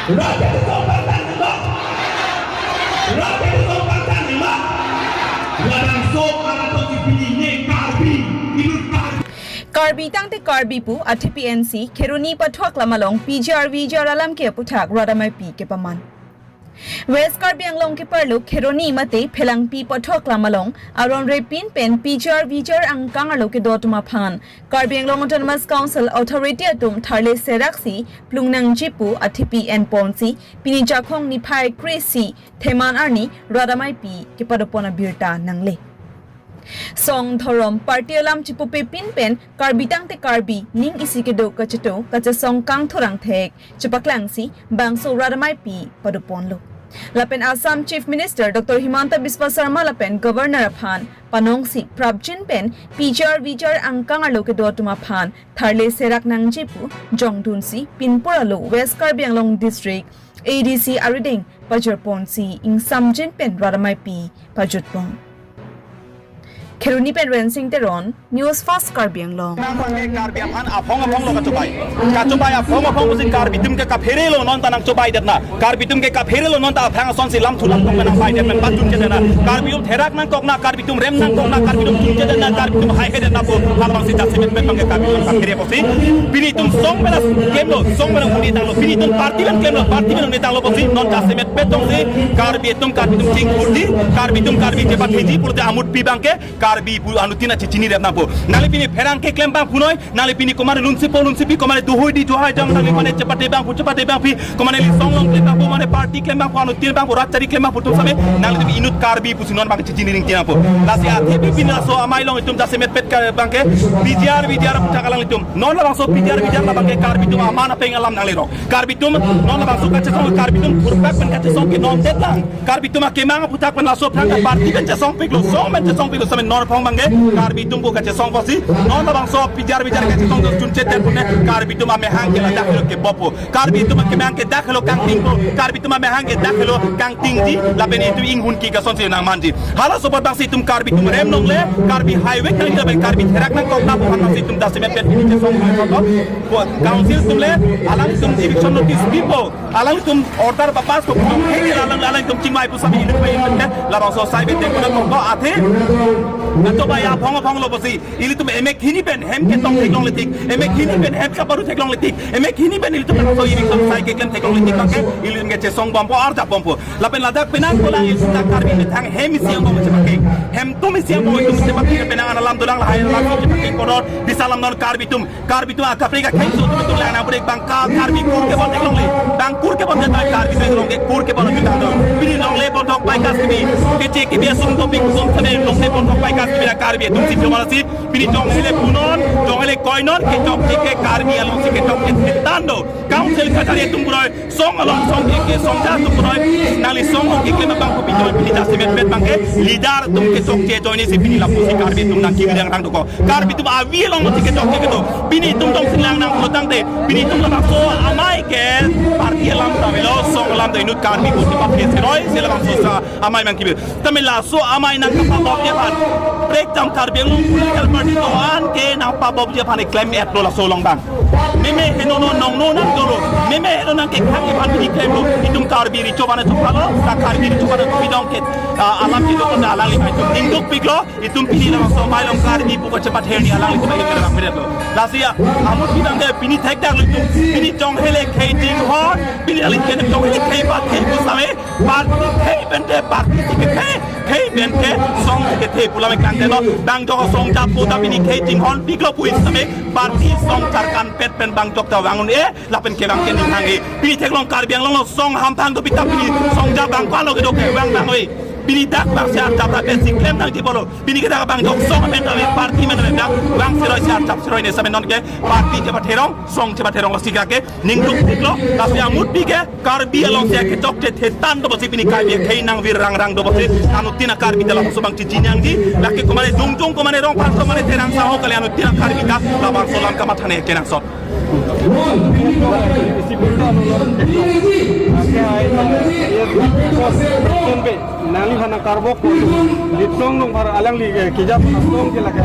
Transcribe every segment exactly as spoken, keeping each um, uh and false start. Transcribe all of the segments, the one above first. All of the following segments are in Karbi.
Rakyat itu pantang nembak. Rakyat itu pantang nembak. Ladang sok anak tosi pini ne Karbi, inut Karbi. Karbi tangte Karbi pu athipi ensi Kheroni pathok lam along P G R V G R alam ke aputhak rat ameipi kepaman. West Karbi Anglong keparlo Kheroni mate Phelangpi pathok lam along aron repin pen P G R V G R angkang arlo kedo atum aphan Karbi Anglong Autonomous Council authority atum tharle seraksi plung nangji pu athipi enponsi pini Jakhong niphai kre-isi Theman arni rat ameipi kepadopon abirta nangle. Song dhorom party alam chipupe pin pen Karbi tangte Karbi ning isi kedo kacheto kachesong kangthurang thek chepaklangsi bangso rat ameipi padoponlo. Lapen Assam Chief Minister Doctor Himanta Biswa Sarma lapen Governor aphan panongsi prapjin pen P G R V G R angkang arlo kedo atum aphan tharle serak nangji pu jongdunsi pinpur arlo West Karbi Anglong District A D C arideng pajirponsi ingsamjin pen rat ameipi pajutpon. Kheroni pen Rensing Teron, News Fast Karbi Anglong. Nang pangke Karbi aphan aphong aphong lo kachobai. Kachobai aphong aphong pusi Karbi atum ke kaphere lo non ta nangchobai detna. Karbi atum ke kaphere lo non ta aphrang asonsi lam thu lam thong nangpai det pen pajut ke detna. Karbi atum therak nangkokna, Karbi atum rem nangkokna, Karbi atum chunche detna, Karbi atum haihe detna pu halabangsi jasemet pen pangke Karbi atum kaphere pusi. Pini atum song pen klemlo, song pen uni tanglo. Pini atum party pen klemlo, party pen uni tanglo pusi non jasemet pen tongsi Karbi atum, Karbi atum chingthurji, Karbi atum Karbi chepatheji pulote amutpi abangke Karbi pu anuttin achichinirep nangpo. Nangli pini pherangke klem abang punoi, nangli pini komane lunsipo lunsipi, komane dohoi di johai jang, nangli mane chepate abang pu chepate abang pi, komane lisong long klem abang pu, mane party klem abang pu, anuttin abang pu, rachari klem abang pu atum same, nanglitum inut Karbi pusi non abang chichinirep nangpo. Lasi athe pi pini laso amei along itum jasemet pen ke abangke P G R V G R aputhak alanglitum. Non labangso P G R V G R labangke Karbi atum aman apeng alam nanglerok. Karbi atum non labangso kachesong, Karbi atum thurpak pen kachesong ke non detlang. Karbi atum akemang aputhak pen laso aphrang party pen chesongpiklo, song pen chesongpiklo same non aphong abangke Karbi atum pu kachesong pusi non labangso P G R V G R kachesong do chunche det pune Karbi atum amehang ke ladak lo kebopo. Karbi atum akemang ke dak lo kangtingpo. Karbi atum amehang ke dak lo kangtingji lapen itum inghun ki kasonsi nangmanji. Halaso apot bangsi itum Karbi atum rem longle, Karbi haive nangji lapen Karbi therak nangkokna pu aphan bangsi itum jasemet pen pini chesong pu council atum le alangtum eviction notice pipo. Alangtum order papass ko alang, alangtum chingvai pu sami ilik pai ke labangso sai bete kuna kok athe. Kachobai aphong aphong lo pusi ilitum emek hini pen hem ketong theklongle tik, emek hini pen hem kaparu theklongle tik, emek hini pen ilitum so eviction sai keklem theklongle tik abangke ilitum ke chesongbompo, arjapbompo. Lapen ladak penang kolang ilitum ta Karbi methang hem isi angbong chepake, hem atum isi angbong itum chepake, penang an alam dolang lahai alam chepake konon bisa alam non Karbi atum. Karbi atum akaprek akhei aso atum atum lang nangpore bang ka Karbi kur kebon theklongle, bang kur kebon theklongle, Karbi theklongle kur kebon theklongle. Pini longle bondhok pai kas kimi, keche kimi asung topi kusum sene longle bondhok pai kas kimi na Karbi atum si phi mala si, pini jonghele punon, jonghele koinon, kechokche ke Karbi alongsi kechokche tando. Council kachari atum puroi, song along song ke, ke songja atum puroi, nangli song ke ke abang kopi toi pini jasemet pen abangke, leader atum kechokche ajoine si pini lapusi Karbi atum nangkebi dang rang doko. Karbi atum avi along mati kechokche kedo. Pini itum tong singlang nangpulo tangte, pini itum labangso amei ke party alam ta avelo, song alam ta inut Karbi atum si paphis keroi, si labangso sa amei nangkebi. Tame laso amei nangkapabobji aphan, prek jam Karbi Anglong political party do-an ke nangpabobji aphan keklem-etlo laso along abang. Meme heno no nongno nangdolo, meme heno nangkekhang aphan pini klemlo, itum Karbi richo bana chokpalo, sa Karbi richo bana bidong ke, ah, alam kedo kona alanglitum ningdukpiklo. Itum pini labangso amei along Karbi pu kachepatherji alanglitum ahi kena bang beretlo. Lasi ya, amutpi abangke pini thekdaklo itum. Pini jonghele khei chinghon, pini aling kena jonghele khei pathei pu same, party khei pen te party si kekhei, khei pen ke song si kethe pu lame kangte no. Bang jok song japo ta pini khei chinghonpiklo pu same, party song charkanpet pen bang jok ta vang un-e, lapen kevang ke ning hang-e. Pini theklong Karbi Anglong along song hamphang do pita pini song ja bang palo kedo kevang vang oi. Pini dak bang si arjap ta pensi klem nangji bolo. Pini ke dak bang jok song amen ta party amen ta dak vang siroi si arjap siroi ne same non ke party chepatherong, song chepatherong lo si ke ningdukpiklo. Lasi amutpi ke Karbi along si kechokche thetang do pusi pini Karbi akhei nangvir rangrang do pusi anuttin a Karbi ta labangso abang chichinangji. Lake komane jongjong komane rong phan komane therang saho kali anuttin a Karbi ta labangso alam kamathane kenangsot. Nangli hana karbok litong nung para alangli, eh, kijap asong ke lake.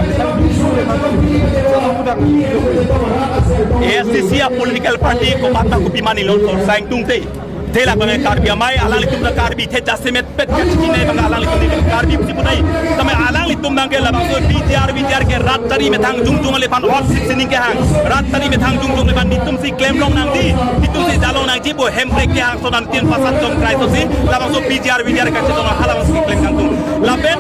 A S D C a political party komat ta kopi mani lo sor saing tungte. Tela bang Karbi amei, alanglitum ta Karbi the jasemet pet kachinine bang alanglitum ni Karbi pusi punai. Tame alanglitum bang ke labangso P G R V G R ke rat tari methang jongjong ale aphan ot sip sining kehang. Rat tari methang jongjong le aphan netum si klem long nangji, netum si jalong nangji pu Hemprek kehang ason an tin pasat jong krai aso si labangso P G R V G R kachetong halabangso klem kangtung. Lapen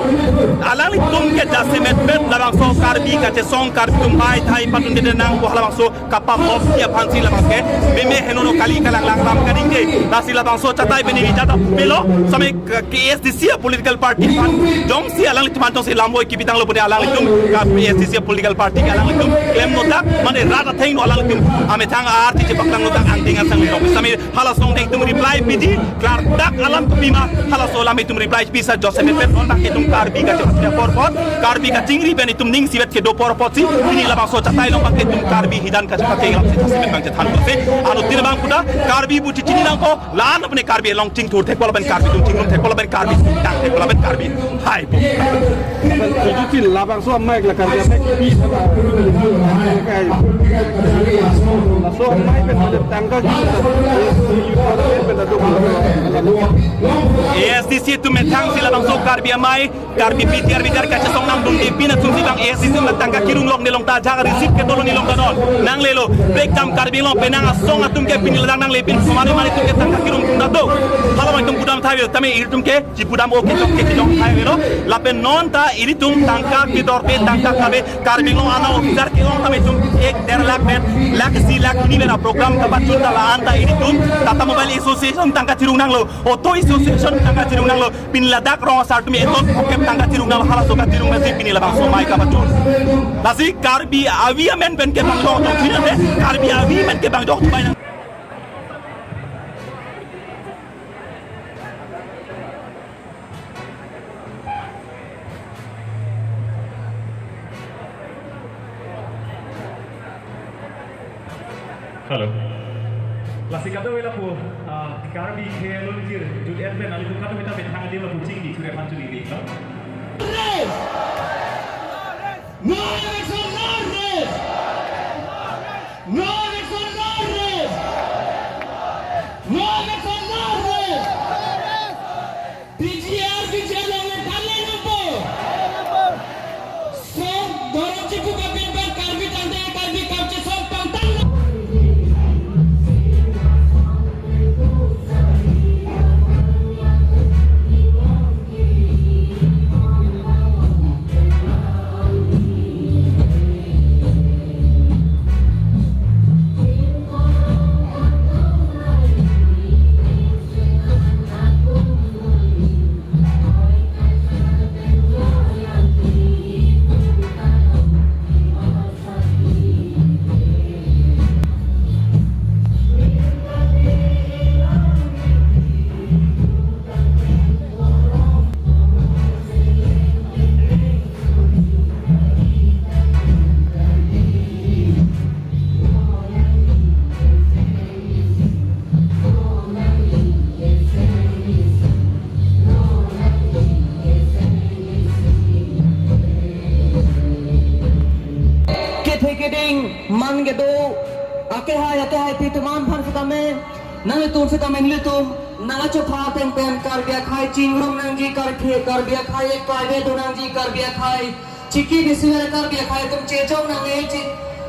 alanglitum ke jasemet pet labangso Karbi kachesong, Karbi atum bai thai patun dede nang pu halabangso kapamop dia aphan si labang ke meme henono kali kalang lang lam kaningje. Lasi labangso chatai pen neli jada pelo, same K S D C a political party aphan jongsi alanglitum aphan jongsi lamvoi kipitanglo pune alanglitum ke K S D C a political party ke alanglitum klem notak, mane rat athengno alanglitum amethang arti chepaklang notak angdeng asang lerok. Same halaso angdeng itum reply piji, klardak alam kopima halaso alam itum reply pisa jasemet pet non bang itum Karbi kachepatria porpot, Karbi kachingri pen itum ning sivet kedo porpot si, pini labangso chatai along bang itum Karbi hidan kachepatria alam si jasemet bang chethan porsi. Anuttin bang puta Karbi pu chechini nangkok, la-an apne Karbi along chingthur thekpo lapen Karbi atum chingrum thekpo lapen Karbi tang thekpo lapen Karbi hai po. Jadi pil labangso amei ke la Karbi amei pi kai. Laso amei pen tangka kita. Pen pen adu. A S D C atum methang si labangso Karbi amei, Karbi P G R V G R kachesong nangdunde pin atum si bang A S D C atum tangka kirung long nelong ta jaga receive ke tolo nelong ta non. Nanglelo, bek dam Karbi Anglong penang asong atum ke pini ladak nangle pin somari mari atum ke tangka kirung tum ta do. Hala mai tum pudam thai tame ilitum ke chipudam o kechok kechidong thai lo. Lapen non ta ilitum tangka kidorpe tangka kabe Karbi Anglong ana officer ke ong tame itum ek der lakh bet, lakh isi lakh hini bena program kapachun ta la-an ta ilitum Tata Mobile Association tangka chirung nanglo, Auto Association tangka chirung nanglo, pini ladak rong asar atum eton pokep tangka chirung nanglo halaso kachirung mesi pini labangso amei kapachun. Lasi Karbi avi amen pen ke bang jok jok thina de, Karbi avi amen ke bang jok jok bai nang. Hello. Lasi kadokave lapu, ah, Karbi khei alun kir jut en pen alitum kadokave ta methang adim lapu chingki chure aphan chingki lo. No election, no rest! No election, no rest! No election, no rest! P G R, P G R longle thanle nangpo. Song dorong chipu kapin pen Karbi tangte Karbi kapchesong pangtang. Kethe keding man kedo, akehai akehaipi atum aphan setame, nanglitum setame nelitum nangkachopha ateng pen Karbi akhei chingrum nangji, Karbi, Karbi akhei ekpaibe do nangji, Karbi akhei chiki bisi nang Karbi akhei atum chejong nangne, chi,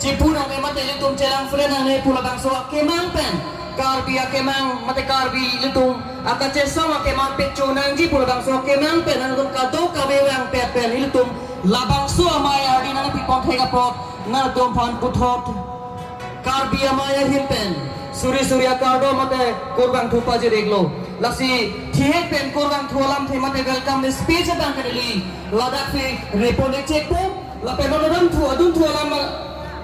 chipu nangne mate ilitum chelang fle nangne pu labangso akemang pen, Karbi akemang mate Karbi ilitum akachesong akemang pecho nangji pu labangso akemang pen nangtum kadokave vangpet pen ilitum labangso amei ardi nangpipon thek apot nangtum aphan puthot Karbi amei ahin pen suri suri akardom mate kurvangthu pajir-iklo. Lasi thihek pen kurvangthu alamthe mate welcome speech abang kaneli ladak si report chekpo. Lapen non adunthu, adunthu alam,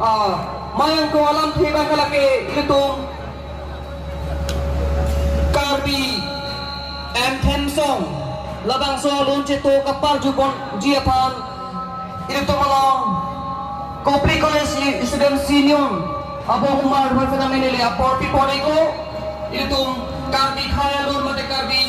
ah, mayang ko alamthe abang ke lake ilitum Karbi anthem song labangso alun cheto kaparjuponji aphan ilitum along Kopili College Students' Union abang Umar Rafael Menele apor pipon-iklo. Ilitum Karbi akhei alun mate Karbi